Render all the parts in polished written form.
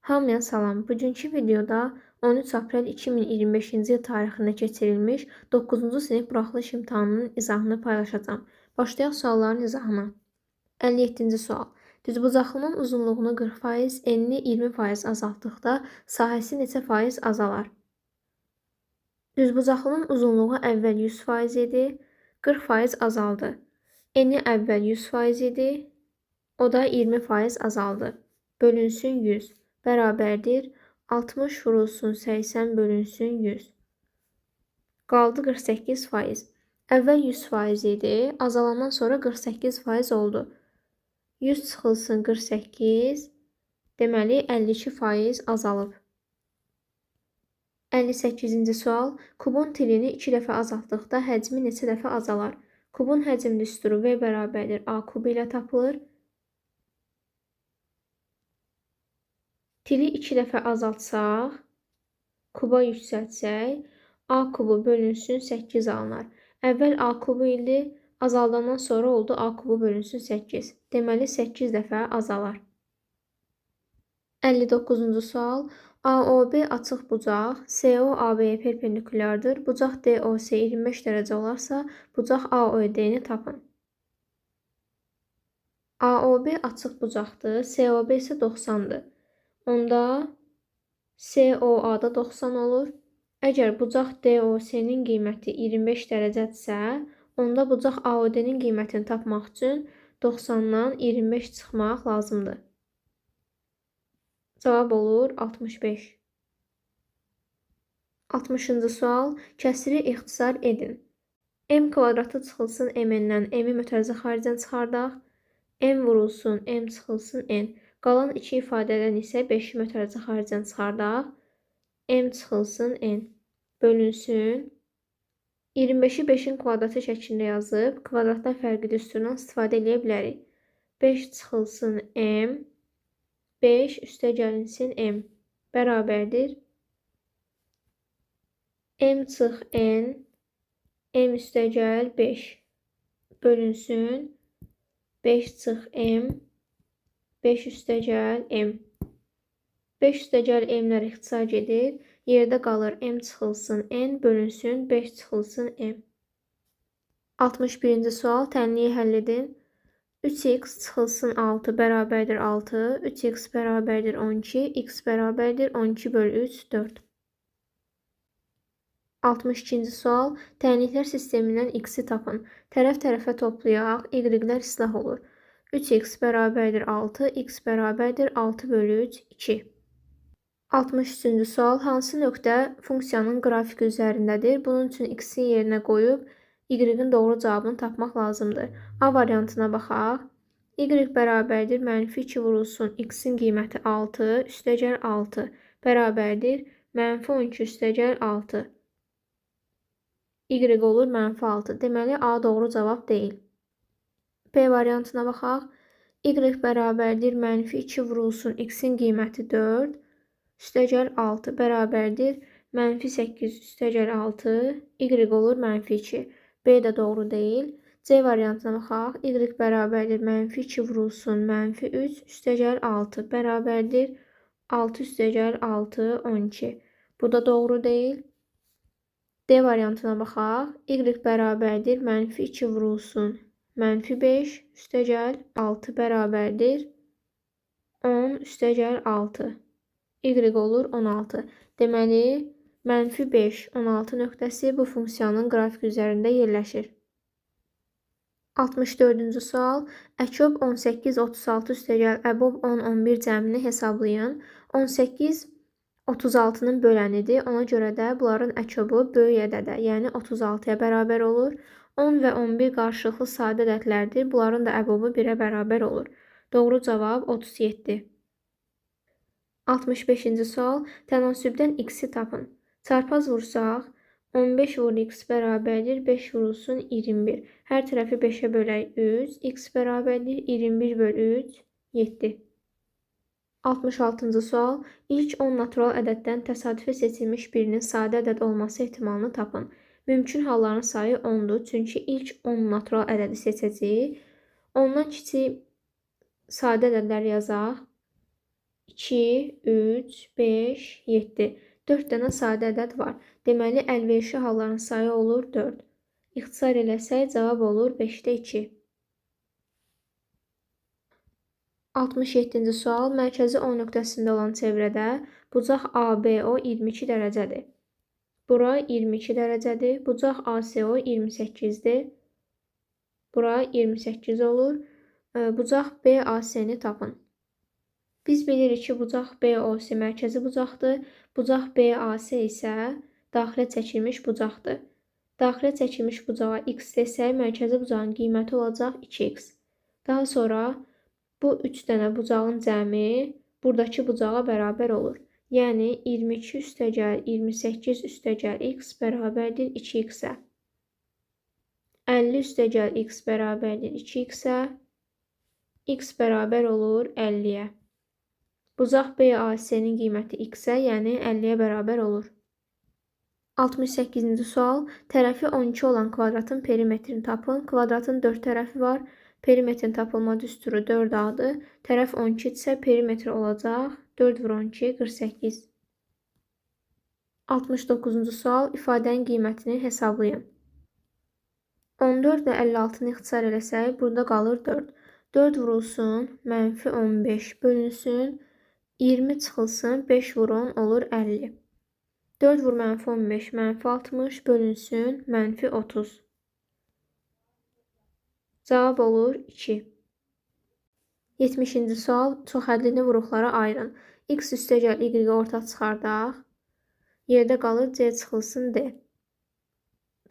Hamıya salam. Bugünkü videoda 13 aprel 2025-ci il tarixində keçirilmiş 9-cu sinif buraxılış imtahanının izahını paylaşacağam. Başlayaq sualların izahına. 57-ci sual. Düzbucaqlının uzunluğunu 40%, enini 20% azaltdıqda sahəsi neçə faiz azalar? Düzbucaqlının uzunluğu əvvəl 100% idi, 40% azaldı. Eni əvvəl 100% idi, o da 20% azaldı. Bölünsün 100 bərabərdir 60 vurulsun 80 bölünsün 100. Qaldı 48%. Əvvəl 100% idi, azalandan sonra 48% oldu. 100 çıxılsın 48, deməli 52% azalıb. 58-ci sual. Kubun tilini 2 dəfə azaltdıqda həcmi neçə dəfə azalar? Kubun həcm düsturu V bərabərdir A kubu ilə tapılır. Tili 2 dəfə azaltsaq, kuba yüksəltsək, A kubu bölünsün 8 alınar. Əvvəl A kubu idi, azaldandan sonra oldu A kubu bölünsün 8. Deməli 8 dəfə azalar. 59-cu sual. AOB açıq bucaq, CO AB-yə perpendikulyardır. Bucaq DOC 25 dərəcə olarsa, bucaq AOD-ni tapın. AOB açıq bucaqdır, COB isə 90-dır. Onda COA-da 90 olur. Əgər bucaq DOC-nin qiyməti 25 dərəcədirsə, onda bucaq AOD-nin qiymətini tapmaq üçün 90-dan 25 çıxmaq lazımdır. Cavab olur 65. 60-cı sual. Kəsiri ixtisar edin. M kvadratı çıxılsın M-dən, M-i mötərizə xaricdən çıxardaq. M vurulsun, M çıxılsın N. Qalan iki ifadədən isə 5-i mötərizə xaricdən çıxardaq. M çıxılsın N. Bölünsün. 25-i 5-in kvadratı şəklində yazıb, kvadratlar fərqi düsturundan istifadə eləyə bilərik. 5 çıxılsın M. 5 üstə gəlinsin M bərabərdir. M çıx N, M üstə gəl 5 bölünsün. 5 çıx M, 5 üstə gəl M. 5 üstə gəl M-lər ixtisar gedir. Yerdə qalır M çıxılsın N bölünsün 5 çıxılsın M. 61-ci sual. Tənliyi həll edin. 3x çıxılsın 6 bərabərdir 6, 3x bərabərdir 12, x bərabərdir 12 bölü 3, 4. 62-ci sual. Tənliklər sistemindən x-i tapın. Tərəf tərəfə toplayaq, y-lər islah olur. 3x bərabərdir 6, x bərabərdir 6 bölü 3, 2. 63-cü sual. Hansı nöqtə funksiyanın qrafiki üzərindədir? Bunun üçün x-in yerinə qoyub y-in doğru cavabını tapmaq lazımdır. A variantına baxaq. Y bərabərdir mənfi 2 vurulsun x-in qiyməti 6, üstəgəl 6 bərabərdir mənfi 12 üstəgəl 6. Y olur mənfi 6. Deməli A doğru cavab deyil. B variantına baxaq. Y bərabərdir mənfi 2 vurulsun x-in qiyməti 4, üstəgəl 6 bərabərdir mənfi 8 üstəgəl 6, y olur mənfi 2. B də doğru deyil. C variantına baxaq. Y bərabərdir mənfi 2 vurulsun mənfi 3 üstəgəl 6 bərabərdir 6 üstəgəl 6, 12. Bu da doğru deyil. D variantına baxaq. Y bərabərdir mənfi 2 vurulsun mənfi 5 üstəgəl 6 bərabərdir 10 üstəgəl 6. Y olur 16. Deməli, mənfi 5, 16 nöqtəsi bu funksiyanın qrafik üzərində yerləşir. 64-cü sual. Əkob 18, 36 üstəgəl əbob 10, 11 cəmini hesablayın. 18, 36-nın bölənidir. Ona görə də bunların əkobu böyük ədədə, yəni 36-ya bərabər olur. 10 və 11 qarşılıqlı sadə ədədlərdir. Bunların da əbobu 1-ə bərabər olur. Doğru cavab 37. 65-ci sual. Tənasübdən x-i tapın. Çarpaz vursaq, 15 vur x bərabərdir 5 vurulsun 21. Hər tərəfi 5-ə bölək 3, x bərabərdir 21 bölü 3, 7. 66-cı sual. İlk 10 natural ədəddən təsadüfi seçilmiş birinin sadə ədəd olması ehtimalını tapın. Mümkün halların sayı 10-dur. Çünki ilk 10 natural ədədi seçəcəyik. Ondan kiçik sadə ədədlər yazaq. 2, 3, 5, 7. 4 dənə sadə ədəd var. Deməli, əlverişli halların sayı olur 4. İxtisar eləsək, cavab olur 5-də 2. 67-ci sual. Mərkəzi O nöqtəsində olan çevrədə bucaq ABO 22 dərəcədir. Bura 22 dərəcədir. Bucaq ACO 28-dir. Bura 28 olur. Bucaq BAC-ni tapın. Biz bilirik ki, bucaq BOC mərkəzi bucaqdır. Bucaq BAC isə daxilə çəkilmiş bucaqdır. Daxilə çəkilmiş bucağa x desək, mərkəzi bucağın qiyməti olacaq 2x. Daha sonra bu 3 dənə bucağın cəmi buradakı bucağa bərabər olur. Yəni 22 üstəgəl 28 üstəgəl x bərabərdir 2x-ə. 50 üstəgəl x bərabərdir 2x-ə. X bərabər olur 50-yə. Bucaq BAC-nin qiyməti x-ə, yəni 50-yə bərabər olur. 68-ci sual. Tərəfi 12 olan kvadratın perimetrini tapın. Kvadratın 4 tərəfi var. Perimetrin tapılma düsturu 4A-dır. Tərəf 12 isə perimetr olacaq 4 vur 12, 48. 69-cu sual. İfadənin qiymətini hesablayın. 14 ilə 56-nı ixtisar eləsək, burada qalır 4. 4 vurulsun, mənfi 15 bölünsün, 20 çıxılsın, 5 vur 10 olur 50. 4 vur mənfi 15, mənfi 60 bölünsün, mənfi 30. Cavab olur 2. 70-ci sual. Çoxhəddlini vuruqlara ayırın. X üstəgəl Y-i ortaq çıxardaq. Yerdə qalır C çıxılsın D.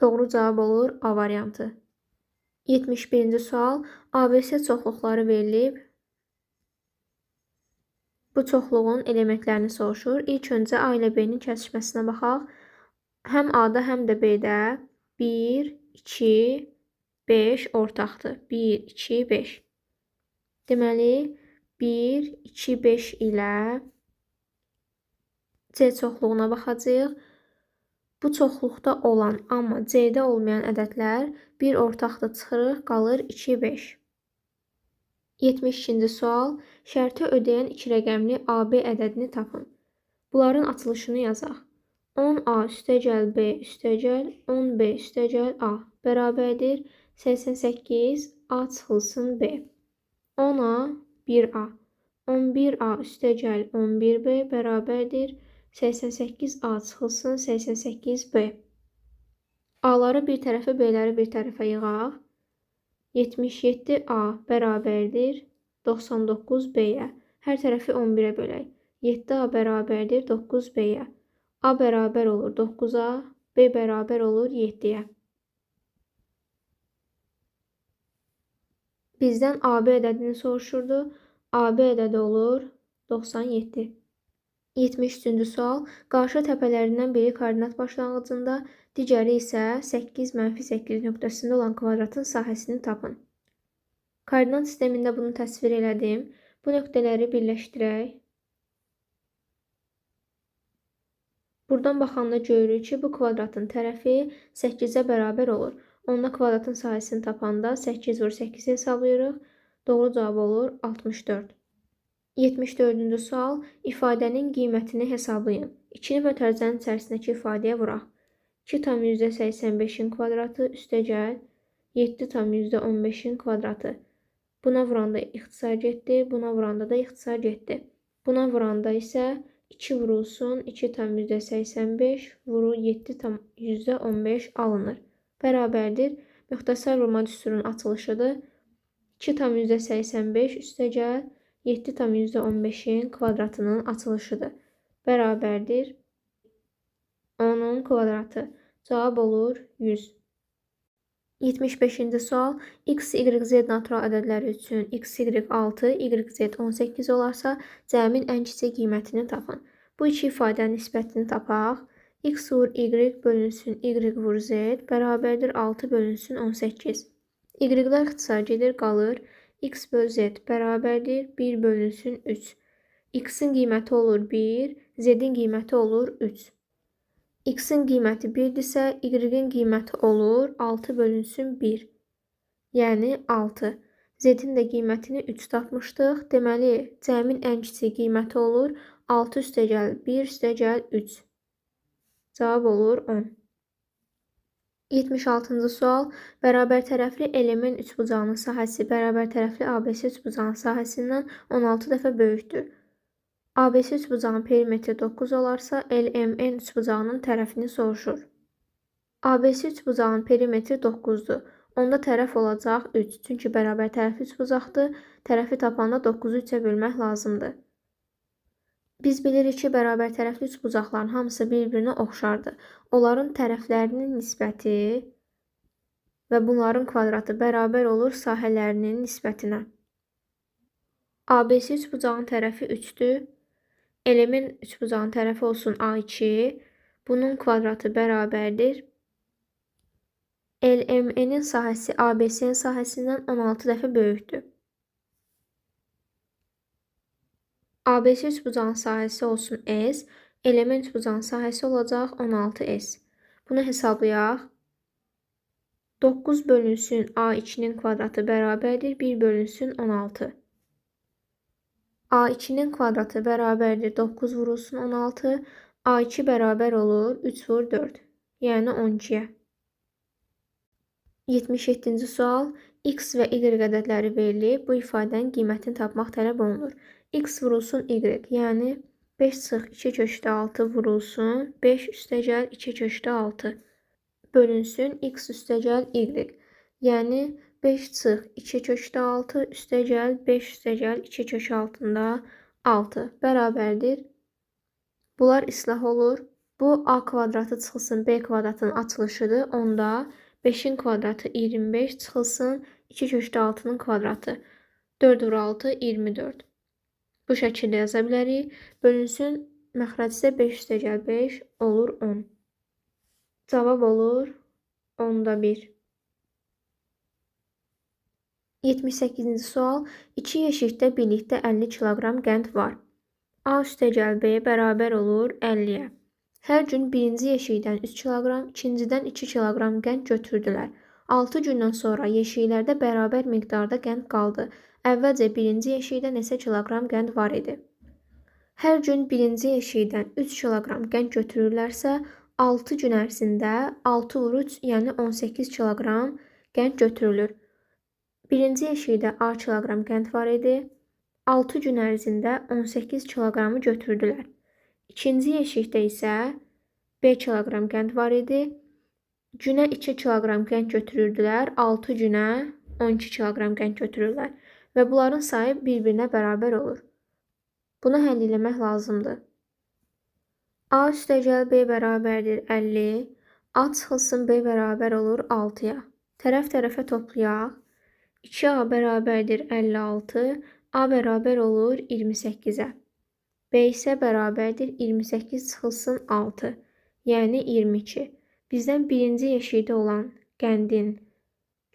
Doğru cavab olur A variantı. 71-ci sual. ABC çoxluqları verilib. Bu çoxluğun elementlərini soruşur. İlk öncə A ilə B-nin kəsişməsinə baxaq. Həm A-da, həm də B-də 1, 2, 5 ortaqdır. 1, 2, 5. Deməli, 1, 2, 5 ilə C çoxluğuna baxacağıq. Bu çoxluqda olan, amma C-də olmayan ədədlər bir ortaqda çıxırıq, qalır 2, 5. 72-ci sual. Şərti ödəyən iki rəqəmli AB ədədini tapın. Bunların açılışını yazaq. 10A üstəgəl B üstəgəl 10B üstəgəl A bərabərdir 88 A çıxılsın B. 10A 1A 11A üstəgəl 11B bərabərdir 88A çıxılsın 88B. A-ları bir tərəfə, B-ləri bir tərəfə yığaq. 77A bərabərdir 99B-yə. Hər tərəfi 11-ə bölək. 7A bərabərdir 9B-yə. A bərabər olur 9-a, B bərabər olur 7-yə. Bizdən AB ədədini soruşurdu. AB ədədi olur 97. 73-cü sual. Qarşı təpələrindən biri koordinat başlanğıcında, digəri isə 8 mənfi 8 nöqtəsində olan kvadratın sahəsini tapın. Koordinat sistemində bunu təsvir elədim. Bu nöqtələri birləşdirək. Buradan baxanda görürük ki, bu kvadratın tərəfi 8-ə bərabər olur. Onda kvadratın sahəsini tapanda 8 vur 8 hesablayırıq. Doğru cavab olur 64. 74-cü sual. İfadənin qiymətini hesablayın. 2-ni mötərizənin içərisindəki ifadəyə vuraq. 2,85-in kvadratı üstəgəl 7,15-in kvadratı. Buna vuranda ixtisar getdi, buna vuranda da ixtisar getdi. Buna vuranda isə 2 vurulsun 2,85 vuru 7,15 alınır. Bərabərdir. Müxtəsər vurma düsturunun açılışıdır. 2,85 üstəgəl 7,15-in kvadratının açılışıdır. Bərabərdir 10-un kvadratı. Cavab olur 100. 75-ci sual. X, Y, Z natural ədədləri üçün X, Y 6, Y, Z 18 olarsa, cəmin ən kiçik qiymətini tapın. Bu iki ifadənin nisbətini tapaq. X vur Y bölünsün Y vur Z bərabərdir 6 bölünsün 18. Y-lər ixtisar gedir, qalır. X böl Z bərabərdir 1 bölünsün 3. X-in qiyməti olur 1, Z-in qiyməti olur 3. X-in qiyməti 1-dirsə, Y-in qiyməti olur 6 bölünsün 1. Yəni 6. Z-in də qiymətini 3 tapmışdıq. Deməli, cəmin ən kiçik qiyməti olur 6 üstəgəl 1 üstəgəl 3. Cavab olur 10. 76-cı sual. Bərabər tərəfli LMN üçbucağının sahəsi bərabər tərəfli ABC üçbucağının sahəsindən 16 dəfə böyükdür. ABC üçbucağının perimetri 9 olarsa, LMN üçbucağının tərəfini soruşur. ABC üçbucağının perimetri 9-dur. Onda tərəf olacaq 3. Çünki bərabər tərəfli üçbucaqdır. Tərəfi tapanda 9-u 3-ə bölmək lazımdır. Biz bilirik ki, bərabər tərəfli üçbucaqların hamısı bir-birinə oxşardır. Onların tərəflərinin nisbəti və bunların kvadratı bərabər olur sahələrinin nisbətinə. ABC üçbucağın tərəfi 3-dür. LMN üçbucağın tərəfi olsun A2. Bunun kvadratı bərabərdir. LMN-in sahəsi ABC-nin sahəsindən 16 dəfə böyükdür. ABC üçbucağın sahəsi olsun S, LMN üçbucağın sahəsi olacaq 16S. Bunu hesablayaq. 9 bölünsün A2-nin kvadratı bərabərdir 1 bölünsün 16. A2-nin kvadratı bərabərdir 9 vurulsun 16. A2 bərabər olur 3 vur 4, yəni 12-yə. 77-ci sual. X və Y ədədləri verilib. Bu ifadənin qiymətini tapmaq tələb olunur. X vurulsun Y, yəni 5 çıx 2 kökdə 6 vurulsun 5 üstəgəl 2 kökdə 6 bölünsün X üstəgəl Y, yəni 5 çıx 2 kökdə 6 üstəgəl 5 üstəgəl 2 kök altında 6 bərabərdir. Bunlar islah olur. Bu A kvadratı çıxılsın B kvadratının açılışıdır. Onda 5-in kvadratı 25 çıxılsın 2 kökdə 6-nın kvadratı. 4 vur 6 24. Bu şəkildə yaza bilərik. Bölünsün məxrəc isə 5 üstəgəl 5 olur 10. Cavab olur 10-da 1. 78-ci sual. İki yeşikdə birlikdə 50 kiloqram qənd var. A üstəgəl B bərabər olur 50-yə. Hər gün birinci yeşikdən 3 kiloqram, ikincidən 2 kiloqram qənd götürdülər. 6 gündən sonra yeşiklərdə bərabər miqdarda qənd qaldı. Əvvəlcə birinci yeşikdə neçə kiloqram qənd var idi? Hər gün birinci yeşikdən 3 kiloqram qənd götürürlərsə, 6 gün ərzində 6 vur 3, yəni 18 kiloqram qənd götürülür. Birinci yeşikdə A kiloqram qənd var idi. 6 gün ərzində 18 kiloqramı götürdülər. İkinci yeşikdə isə B kiloqram qənd var idi. Günə 2 kiloqram qənd götürürdülər. 6 günə 12 kiloqram qənd götürürlər. Və bunların sayı bir-birinə bərabər olur. Bunu həll eləmək lazımdır. A üstəgəl B bərabərdir 50. A çıxılsın B bərabər olur 6-ya. Tərəf tərəfə toplayaq. 2A bərabərdir 56. A bərabər olur 28-ə. B isə bərabərdir 28 çıxılsın 6, yəni 22. Bizdən birinci yeşikdə olan qəndin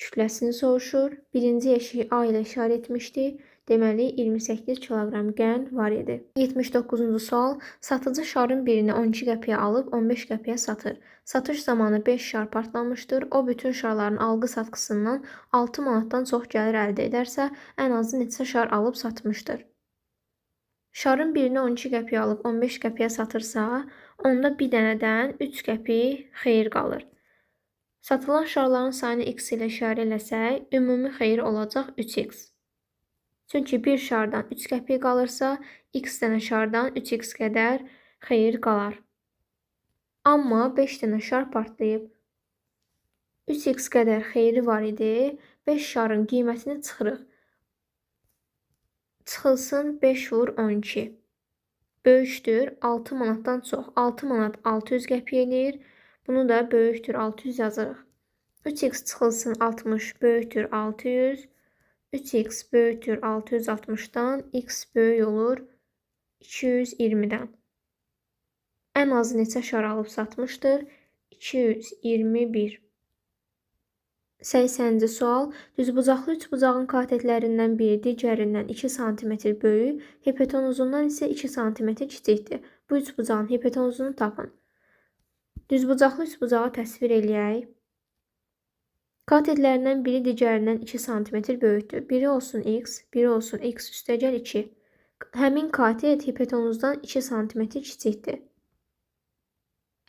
kütləsini soruşur. Birinci yeşiyi A ilə işarə etmişdik. Deməli, 28 kiloqram qənd var idi. 79-cu sual. Satıcı şarın birini 12 qəpiyə alıb 15 qəpiyə satır. Satış zamanı 5 şar partlamışdır. O, bütün şarların alqı-satqısından 6 manatdan çox gəlir əldə edərsə, ən azı neçə şar alıb satmışdır? Şarın birini 12 qəpiyə alıb 15 qəpiyə satırsa, onda bir dənədən 3 qəpik xeyir qalır. Satılan şarların sayını x ilə işarə eləsək, ümumi xeyir olacaq 3x. Çünki bir şardan 3 qəpik qalırsa, x dənə şardan 3x qədər xeyir qalar. Amma 5 dənə şar partlayıb. 3x qədər xeyri var idi. 5 şarın qiymətini çıxırıq. Çıxılsın 5 vur 12. Böyükdür 6 manatdan çox. 6 manat 600 qəpik eləyir. Bunu da böyükdür 600 yazırıq. 3x çıxılsın 60 böyükdür 600. 3x böyükdür 660-dan, x böyük olur 220-dən. Ən azı neçə şar alıb satmışdır? 221. 80-ci sual. Düzbucaqlı üçbucağın katetlərindən biri digərindən 2 sm böyük, hipotenuzundan isə 2 sm kiçikdir. Bu üçbucağın hipotenuzunu tapın. Düzbucaqlı üçbucağı təsvir eləyək. Katetlərindən biri digərindən 2 sm böyükdür. Biri olsun x, biri olsun x üstəgəl 2. Həmin katet hipotenuzdan 2 sm kiçikdir.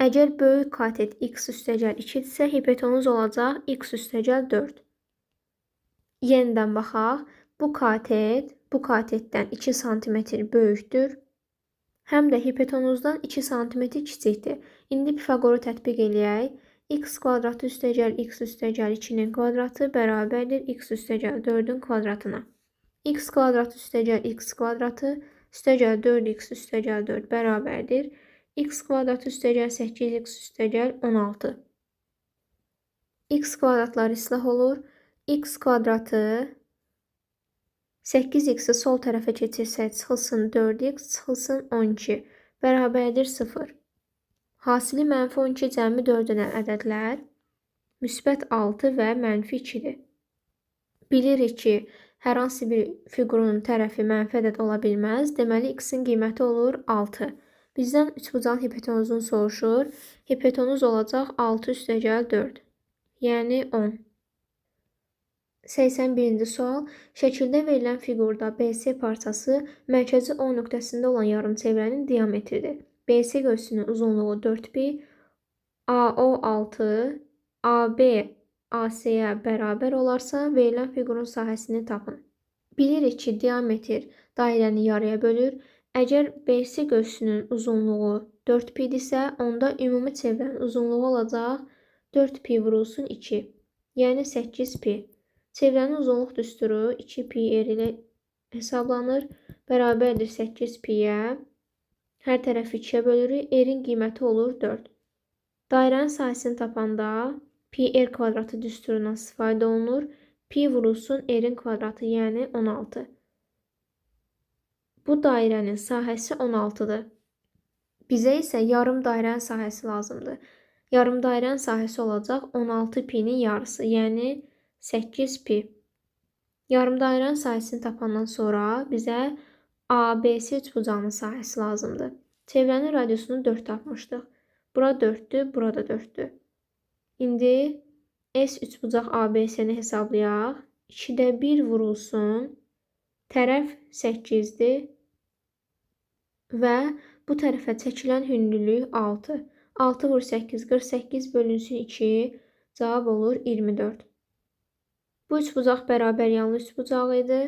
Əgər böyük katet x üstəgəl 2-dirsə, hipotenuz olacaq x üstəgəl 4. Yenidən baxaq. Bu katet bu katetdən 2 sm böyükdür. Həm də hipotenuzdan 2 sm kiçikdir. İndi Pifagoru tətbiq eləyək. X kvadratı üstəgəl x üstəgəl 2-nin kvadratı bərabərdir x üstəgəl 4-ün kvadratına. X kvadratı üstəgəl x kvadratı üstəgəl 4x üstəgəl 4 bərabərdir x kvadratı üstəgəl 8x üstəgəl 16. X kvadratlar islah olur. X kvadratı 8x-i sol tərəfə keçirsək çıxılsın 4x, çıxılsın 12 bərabərdir 0. Hasili mənfi 12 cəmi 4 edən ədədlər müsbət 6 və mənfi 2-dir. Bilirik ki, hər hansı bir fiqurun tərəfi mənfi ədəd ola bilməz. Deməli, x-in qiyməti olur 6. Bizdən üçbucağın hipotenuzunu soruşur. Hipotenuz olacaq 6 üstəgəl 4, yəni 10. 81-ci sual. Şəkildə verilən fiqurda BC parçası mərkəzi O nöqtəsində olan yarımçevrənin diametridir. BC qövsünün uzunluğu 4 pi, AO 6, AB AC-yə bərabər olarsa, verilən fiqurun sahəsini tapın. Bilirik ki, diametr dairəni yarıya bölür. Əgər BC qövsünün uzunluğu 4 pi-dirsə, onda ümumi çevrənin uzunluğu olacaq 4 pi vurulsun 2, yəni 8 pi. Çevrənin uzunluq düsturu 2 pi r ilə hesablanır. Bərabərdir 8 pi-yə. Hər tərəfi 2-yə bölürük. R-in qiyməti olur 4. Dairənin sahəsini tapanda pi r kvadratı düsturundan istifadə olunur. Pi vurulsun r-in kvadratı, yəni 16. Bu dairənin sahəsi 16-dır. Bizə isə yarım dairənin sahəsi lazımdır. Yarım dairənin sahəsi olacaq 16 pi-nin yarısı, yəni 8 pi. Yarım dairənin sahəsini tapandan sonra bizə ABC üçbucağının sahəsi lazımdır. Çevrənin radiusunu 4 tapmışdıq. Bura 4-dür, bura da 4-dür. İndi S üçbucaq ABC-ni hesablayaq. 2-də 1 vurulsun. Tərəf 8-dir və bu tərəfə çəkilən hündürlük 6. 6 vur 8, 48 bölünsün 2, cavab olur 24. Bu üçbucaq bərabər yanlı üçbucaq idi.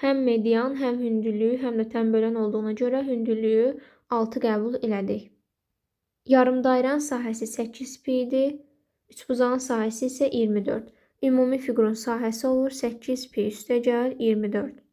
Həm median, həm hündürlüyü, həm də tənbölən olduğuna görə hündürlüyü 6 qəbul elədik. Yarım dairənin sahəsi 8 pi idi. Üçbucağın sahəsi isə 24. Ümumi fiqurun sahəsi olur 8 pi üstəgəl 24.